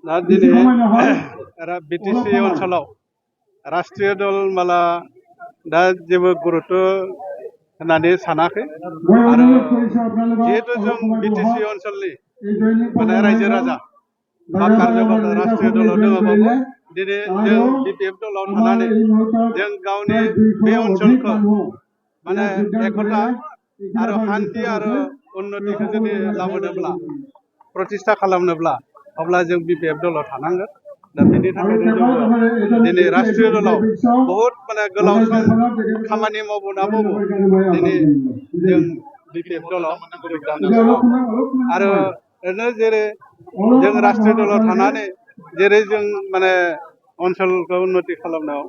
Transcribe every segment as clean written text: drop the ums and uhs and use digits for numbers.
दा दिनै बिटिसि ओनसोलाव राष्ट्रीय दल माला दा जेबो गुरुत्व होननानै सानाखै आरो जिहेतु जों बिटिसि ओनसोलनि माने रायजो राजा बा कार्यकर्ता राष्ट्रीय दलाव दङबाबो दिनै जों बिपिएफ दलाव थानानै जों गावनि बे ओनसोलखौ माने एकता आरो शान्ति आरो उन्नतिखौ जुदि लाबोनोब्ला प्रतिष्ठा खालामनोब्ला अब्ला जों बिपिएफ दलाव थानांगोन। दा बेनि थाखायनो जोङो दिनै राष्ट्रीय दलाव बहुद माने गोलाव सम खामानि मावबोनाबाबो दिनै जों बिपिएफ दलाव योगदान होदों आरो ओरैनो जेरै जों राष्ट्रीय दलाव थानानै जेरै जों माने ओनसोलखौ उन्नति खालामनायाव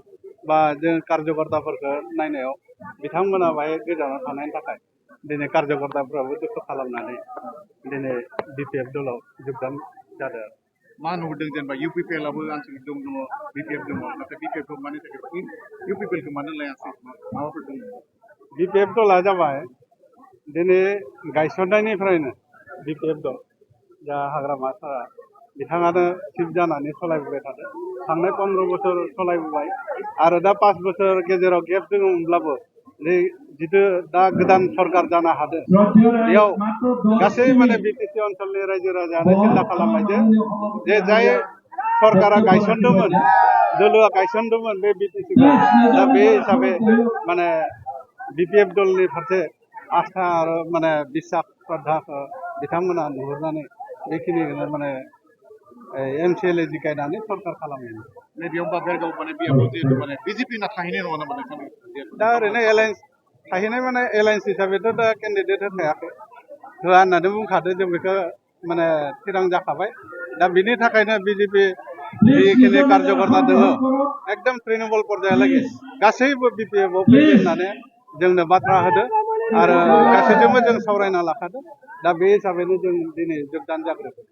बा जों कार्यकर्ताफोरखौ नायनायाव बिथांमोना बाहाय गोजानाव थानायनि थाखाय दिनै कार्यकर्ताफ्राबो दुखु खालामनानै दिनै बिपिएफ दलाव योगदान जादों। मा नुदों जेनेबा इउपिपिएलआबो आनसलिक दङ बिपिएफ दङ नाथाय बिपिएफखौ मानि थाखाय इउपिपिएलखौ मानो लायासै माबाफोर दङ? बिपिएफ दला जाबाय दिनै गायसननायनिफ्रायनो बिपिएफ दल जा हाग्रामा सारा बिथाङानो चिफ जानानै सालायबोबाय थादों। थांनाय 15 बोसोर सालायबोबाय आरो दा 5 बोसोर गेजेराव गेप दङमोनब्लाबो जितु दा गोदान सरकार जानो हादों बेयाव गासै माने बिटिसि ओनसोलनि रायजो राजायानो सिन्था खालामबाय जे जाय सरकारा गायसनदोंमोन दोलोआ गायसनदोंमोन बे बिटिसिखौ दा बे हिसाबै माने बिपिएफ दलनि फारसे आस्था आरो माने बिश्वास श्रद्धाखौ बिथांमोना नुहुरनानै बेखिनिखौनो माने एमसिएलए जिकायनानै सरकार खालामो। बेयाव बेरगाव माने बेयाव जिहेतु माने बिजेपि ना थाहैनाय नङा ना माने दा ओरैनो एलायन्स थाहैनाय माने एलायन्स हिसाबैथ' दा केन्डिडेट होखायाखै होआ होननानै बुंखादों जों बेखौ माने थिरां जाखाबाय। दा बिनि थाखायनो बिजेपि जिखिनि कार्यकर्ता दङ एकदम तृणमूल पर्यायालागै गासैबो बिपिएफआव फैयो होननानै जोंनो बाथ्रा होदो आरो गासैजोंबो जों सावरायना लाखादों। दा बे हिसाबैनो जों दिनै योगदान जाग्रोदों।